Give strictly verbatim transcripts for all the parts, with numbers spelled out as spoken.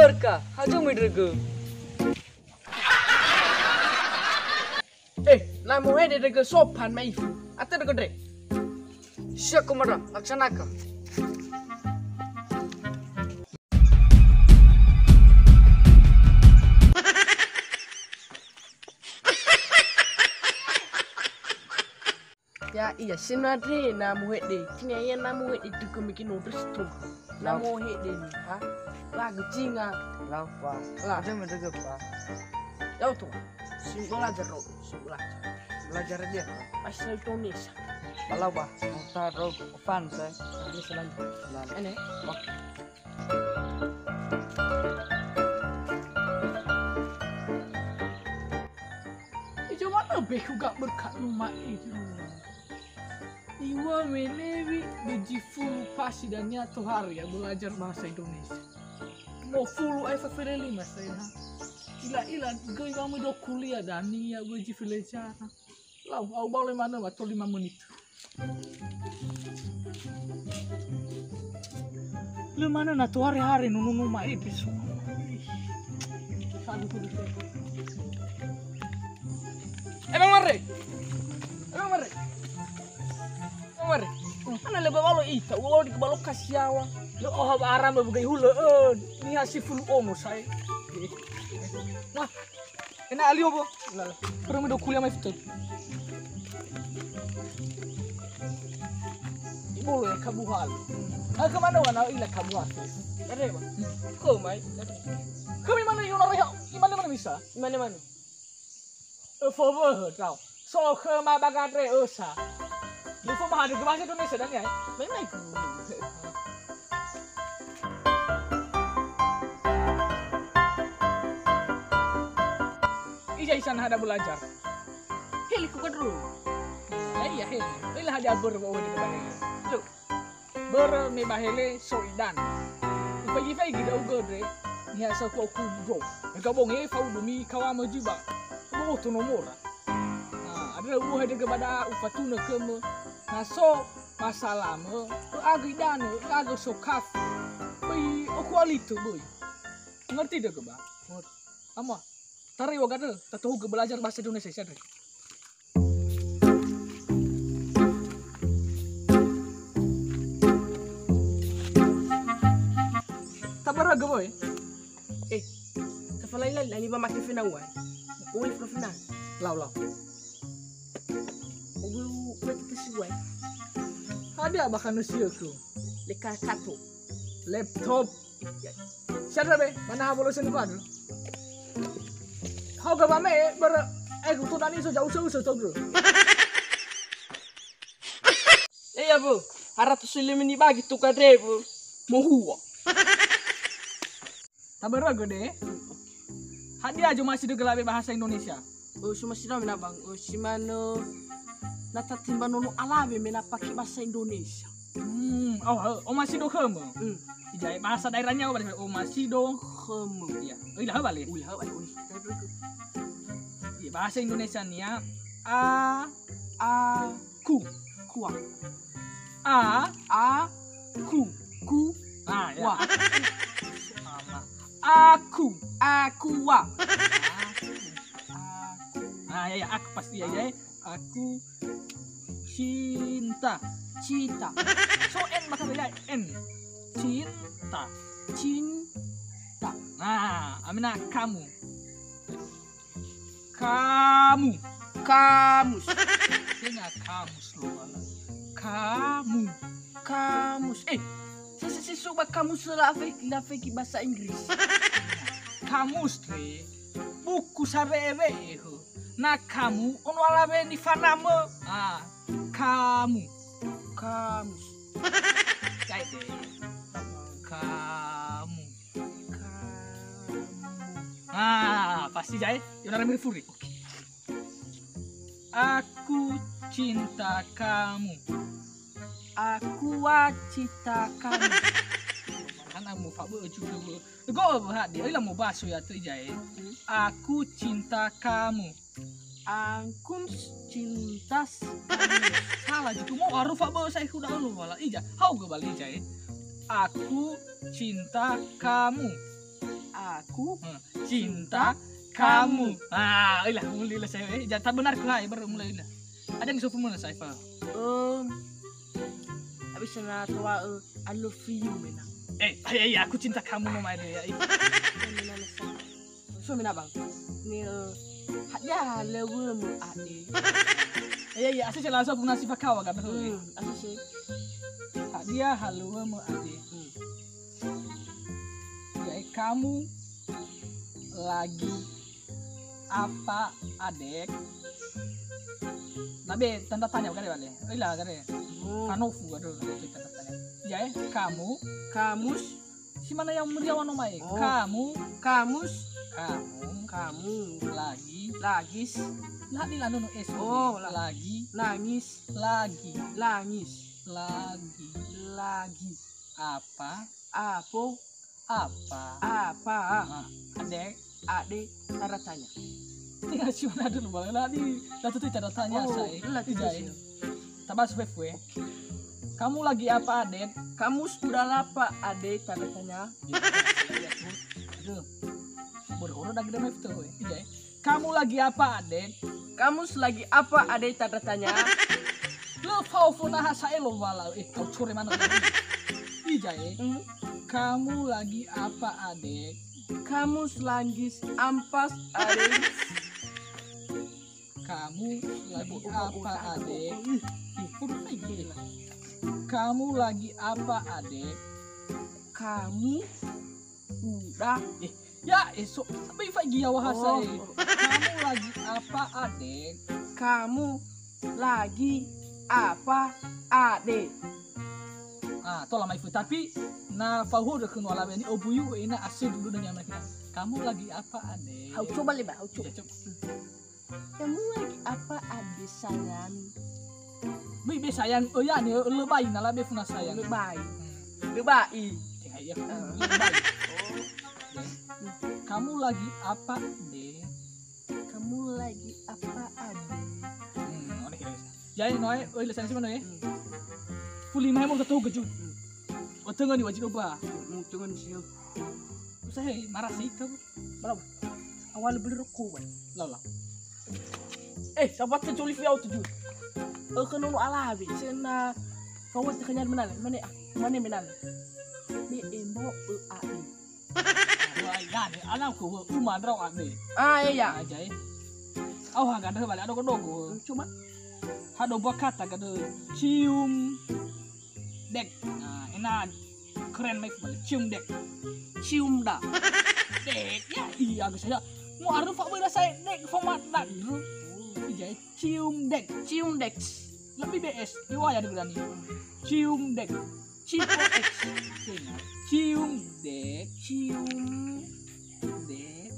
Berka, hajo midrege. Eh, na mohede drege sopan maifu. Ate drege dre. Siap, Komandan, laksanakan. Ya, iya, senadre na mohede. Kini ya na mohede tuku mikino drestro. Na mohede ni, ha? Lagu cinga. Lau, Pak. Lah. Ada menjaga, Pak. Lau tuh. Simbol aja, bro. Simbol aja. Belajar dia, Pak. Bahasa Indonesia. Kalau, Pak, mau taruh fun, saya. Ini selanjutnya. Nah, ini. Oke. Ijo manö bekhu ga berkat luma itu. Iwa melewi beji fulu pasi dania tohari ya belajar bahasa Indonesia. Mo fulu ai fafere lima saya. Ila-ila göi wa do kuliah dania beji felecara. Lau, au bale manö wa to lima menit. Lö manö na tohare-hare nununu ma'e beso. Emang mare. Emang mare. Emang mare. Mana lebe balo ita, ulo di balo kasiawa. Lo oha ba aram bebugai hulö, eh, niha sifulu omo sae. Wah, Ena alio bo. Lala. Perlu do kuliah mai betul. Ibu ya kabuhal. Aku mana wana ila kabuhal. Ada apa? Kau mai. Kami mana yona reha? Imane mana bisa? Imane mana? Fowe tau. So khöma ba gandre ösa. Lufo mahadö bahasa Indonesia dan ya. Mai mai. Ija isan hada belajar. Heli ku kadru. Ya iya heli. Ila hada ber bawa di kebahaya. Lu. Börö me ba hele so idanö. Ufaigi-faigi ndra'ugö andre, niha sa ku'aukubro. Ega bonge fa'udu mi kawamö zi ba. Bo'oto nomora. Ah, andrö u'ohe dögö ba da'a ufatunö khömö. Na so masalamö, ö'agö idanö, ö'agö so kafe. Böi okualitö böi. Ngerti dögö ba? Ama, tarai wa gadö, tatohugö belajar bahasa Indonesia, siadre. Tabaragö, boy. Eh, tafalai-lai, lani ba make fenau, ai. Boy, fenau. Lau, lau. Ogu, ogu, tete siwai. Hadia bakha nösiöku? Leka kato. Laptop. Siadra be, mana ha bolo seni kuadro. Hau gaba me, ber, eh, kutu dani so jauh so so togro. Eh, ya, Bu. Haratus lima ni bagi tukar deh, Bu. Mohua. Tabaragö de. Hadia zomasi dögö labe bahasa Indonesia? Oh, somasido me na bang. Oh, si manö na tatimba nono alawe me na pake bahasa Indonesia. Hmm, oh, oh, omasido khömö. Hmm. Ijae bahasa daerahnya apa? Omasido khömö. Iya. Oh, ilah balik. Oh, ilah balik. Iya, bahasa Indonesia nia a, a, ku. Kua. A. A. Ku. Ku. Ah, ya. Wa. Aku. Aku. Wa. Aku. Aku. Ah, ya, ya, aku pasti ya, ya. Aku cinta. Cinta. So N maka ya, N. Cinta. Cinta. Nah, amina kamu. Kamu. Kamus. Tenga kamus loala. Kamu. Kamus. Eh, sisi suba kamus la fe, la fe ki bahasa Inggris. Kamus te. Buku sawe'e-we'e ho. Na kamu ono alawe nifanamö. Ah, kamu. Kamus. Kaide. Kamu. Kamu. Ah, pasti jae. Yona rami furi. Aku cinta kamu. Aku wa cinta kamu. Hana mo fa bö juga bö. Go bö hadi, ila mo baso ya tu jae. Aku cinta kamu. Angkun cintas kamu. Salah gitu, mau aruf apa saya kuda lu wala ija. Hau ke bali ija, eh. Aku cinta kamu. Aku cinta kamu. Ah, oi la, mulai la saya. Eh, ja, tak benar ku hai, baru mulai la. Ada yang sofu mana saya, Fa? Em, habis na tua, eh, I love you, mena. Eh, iya, iya, aku cinta kamu, no, mai deh, ya. Iya. Mena, mena, mena. So, mena, Bang. Ni, eh, hadia halöwömö, Ade? Iya, iya, asal saya langsung punasi fakawa, kan? Hmm, asal sih. Hadia halöwömö, Ade? Hmm. Jadi, kamu lagi apa, Adek? Labe tanda tanya, gare bale. Oi la, gare. Hmm. Kanofu, aduh, tanda tanya. Jadi, kamu. Kamus. Si mana yang meriah wano mai? Oh. Kamu. Kamus. Kamu. Kamu. Lagi. Lagis. Lah, ni la nunu es. Oh, la-, lagi. Nangis. Lagi. Langis. Lagi. Lagi. Apa? Apo? Apa? Apa? Ah, Adek. Ade, tanda tanya. Tinggal siwon ada lu bang. Lah, di, lah, tuh tanda tanya. Oh, saya. Lah, tuh, iya, sih. Tambah sufue-fue. Kamu lagi apa, Adek? Kamus udah lapa, Ade, tanda tanya. Aduh. Boro-boro dah gede mah itu, weh. Iya, eh. Kamu lagi apa, Adek? Kamus lagi apa, Ade, tanda tanya? Lö fao fo naha sa'e lo wala, eh, kau core mana? Ija, eh. Hmm? Kamu lagi apa, Adek? Kamus lagi ampas, Ade. Kamu lagi apa, Adek? Ih, kudu lagi lah. Kamu lagi apa, Adek? Kamu udah. Eh, ya, eh, so, sampai faigi ya wahasa, oh, eh. Kamu lagi apa, Adek? Kamu lagi apa, Ade? Ah, tola mai fu, tapi na fahuhuo dökhö no alawe ni obuyu ena ase dulu dengan mereka. Kamu lagi apa, Adek? Hau coba leba, hau coba. Ya, coba. Kamu lagi apa, Ade sayang? Böi be sayang, oh ya, ni, eh, lebai, na labe funa sayang. Lebai. Hmm. Lebai. Tengah iya. Eh. Lebai. Oh. Kamu lagi apa, Dek? Kamu lagi apa, Ade? Hmm, oke, oke. Jadi, noe, oi, lesan sih mana, ya? Hmm. Fuli mai mau ketemu kejut. Hmm. Oh, tengah ni wajib coba. Hmm, tengah ni sih. Usah, hei, marah sih kau. Berapa? Awal beli rokok, Bang. Lala. Eh, sahabat kecil Olivia tujuh. Eh, ke nono alawi, sena kau terkenyang menal, mana, ah, mana menal? Be embo, eh, ah, eh. Wah, gane, anak ku, uma drau ade. Ah, iya. Aja, eh. Au ha gandeh balik, ada dogo. Cuma. Hado buah kata gandeh. Cium. Dek. Nah, enak. Keren mai kembali. Cium dek. Cium da. Dek, ya, iya, agus saya. Mau aruf apa rasa dek, format dak. Iya, cium dek. Cium dek. Lebih B S. Iwa ya, dek, Dani. Cium dek. Cium dek. Cium dek. Cium dek.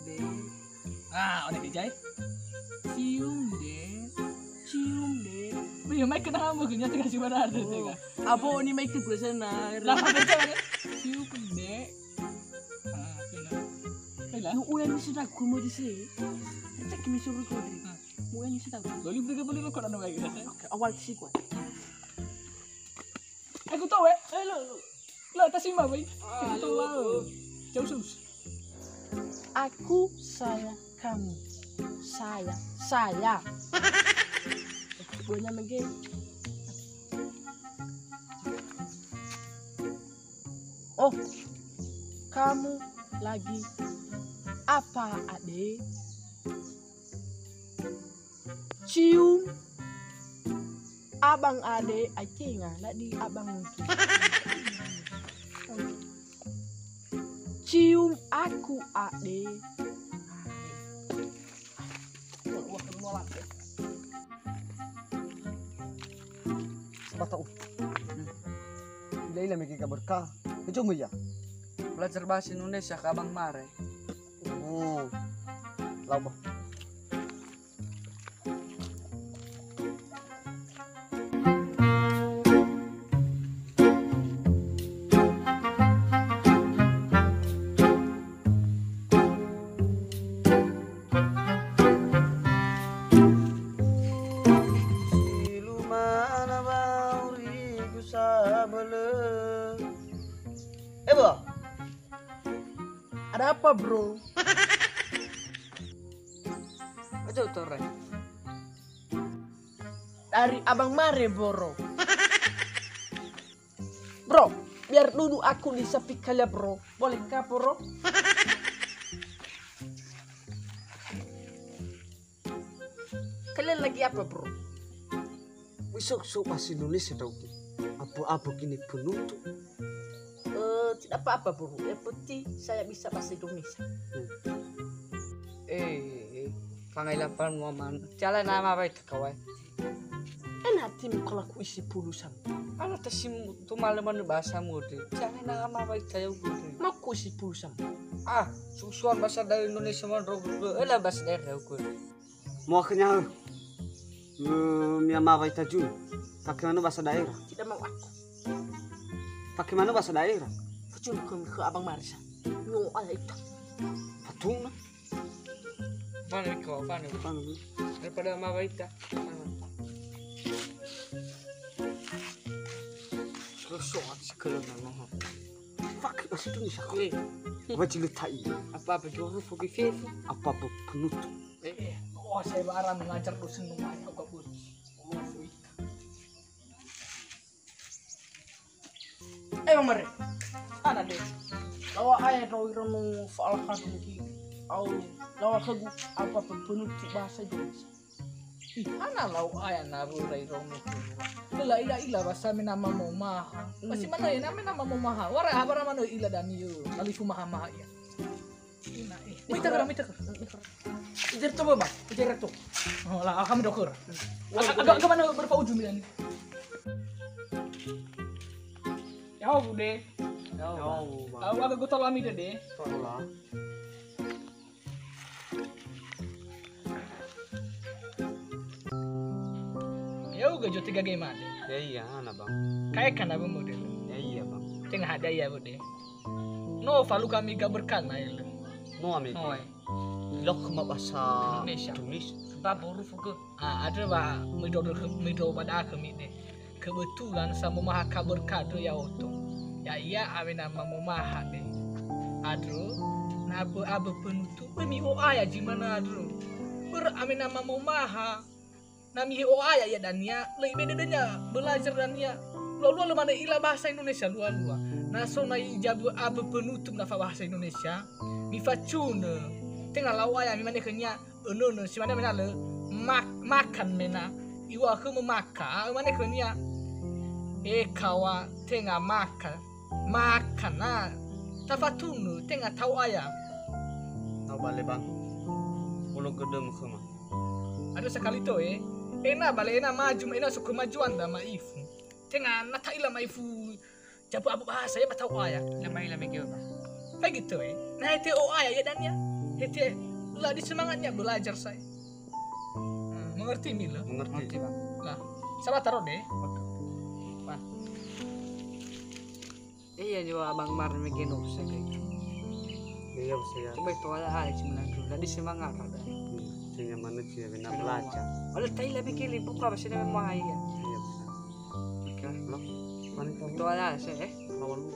Dek. Ah, udah kerja, eh? Cium dek. Cium dek. Wih, mai kenapa mau kerja tengah suara ada, oh, tengah. Apa ni mai ke gua sana? Lah, apa kerja, kan? Cium dek. Ah, kena. Ayolah. Lu uyan ni sedang kumu di sini. Cek mi suruh kau deh. Hmm. Lu uyan ni sedang. Lalu beli, beli rokok, anu, baik. Oke, awal sih gua. Aku tahu, eh. Eh, lu, lu. Lah, tak simak, baik. Ah, aku tahu lu, lah. Lu. Jauh sus. Aku sayang kamu. Sayang, sayang. Banyak lagi. Oh, kamu lagi apa, Ade? Cium abang, Ade, ai tenga, ladi abang mungkin. Cium aku, Ade. Sabar tau. Ila-ila mege ka berkah. Kejo mu ya. Belajar bahasa Indonesia ke abang mare. Oh. Lau, Bah. Si lumana baurigu sabölö. Eh, Bah. Ada apa, Bro? Aja utara. Dari Abang Mare, Bro. Bro, biar duduk aku di samping kalian, Bro. Bolehkah, Bro? Kalian lagi apa, Bro? Bisa so bahasa Indonesia, Daud. Apa-apa gini penutup. Eh, tidak apa-apa, Bro. Yang penting saya bisa bahasa Indonesia. Hmm. Eh, eh, eh. Fangai lapan muaman. Jalan nama baik kawai. Ena hatimu kalau aku isi puluh sama. Ana tasimu tu malam mana bahasa mode. Jalan nama baik saya udah. Mau ku isi puluh sama. Ah, susuan bahasa dari Indonesia mana, Bro? Ela bahasa daerah aku. Mua khönia, eh, mia mawa ita jun. Pake manö bahasa daerah. Tidak mau aku. Pake manö bahasa daerah. Fajun khömi khö Abang Marisa. Nyo ala ita. Fatuna. Mana iko, mana? Mana? Daripada mawa ita. Terus soal si kölöna noho. Fake bahasa Indonesia. Eh. Wajib letak ini. Apa-apa jual foki fefu. Apa-apa penutup. Eh, eh, oh, saya barang mengajar dosen rumah aku kabur. Oh, fuik. Eh, Bang Mare. Ana de. Lawa aya do irono fa'al hadu ki. Au, lawa khögu apa penutup bahasa Indonesia. Ih, ana lau aya na rura irono khögu. Lala ila-ila bahasa mena mamomaha. Pasti mana ya, na mena mamomaha. Wara, wara mana ila dani yo. Lalifu maha-maha ya. Ina, eh. Mita kara, mita kara. Ijar to, Bang. Ijar to. Oh, lah, alhamdulillah. Agak, agak ke mana berapa ujung ni? Ya, Bude. Ya, Bang. Aku agak gotol ami deh. Tolong. Ya'ugö, Jote, gage made. Ya iya, ana, Bang. Kae kana be model. Ya iya, Bang. Tenga hada ya, Bude. No falu kami ga berkat na ele. No ami. No, eh. Lok ma bahasa Indonesia. Indonesia. Sebab huruf ke. Ah, ada ba mido mido pada kami deh. Kebetulan sa momaha kabar kadro ya'odo. Ya'ia awena ma momaha de. Adro, na bö-, abö penutup, böi mi'o'aya zi manö adro. Börö awena ma momaha. Na mi'o'aya ia dania, lö ibe dödönia belajar dania. Lua-lua lö manö ila bahasa Indonesia lua-lua. Na so na ijabö abö penutup na fa bahasa Indonesia, mifacunö. Tenga la'o'aya mimane khönia, önönö, si mane menalö, mak-, makan mena. Iŵa'ö khömö maka, a, ömane khönia, "E kawa, tenga maka, makan, a, tafatunö, tenga ta'o'aya." Tau bale, Bang. Olo gödömö khöma. Ada sekali to, eh. Ena bale, ena maju, ena so kemajuan da ma'ifu. Tenga na ta'ila ma'ifu. Jabö abö bahasa ya, ba ta'o'aya. Lama ila mege, Bang. Kayak gitu, eh. Nah, hete o'aya ya dania. Hete lö adi semangatnya belajar saya. Hmm, mengerti, Mila? Mengerti. Mengerti, Bang. Nah, sabar taruh deh. Oke. Wah. Iya, juga Abang Mar mege no saya kayak gitu. Iya, Bos, ya. Coba itu ada aja menang dulu. Tadi semangat ada. Hmm, saya nyaman aja, benar belajar. Ada tai lebih kiri buka bahasa nama ya. Iya, Bos. Oke. Loh, mana tahu? Itu ada saya, eh. Lawan lu.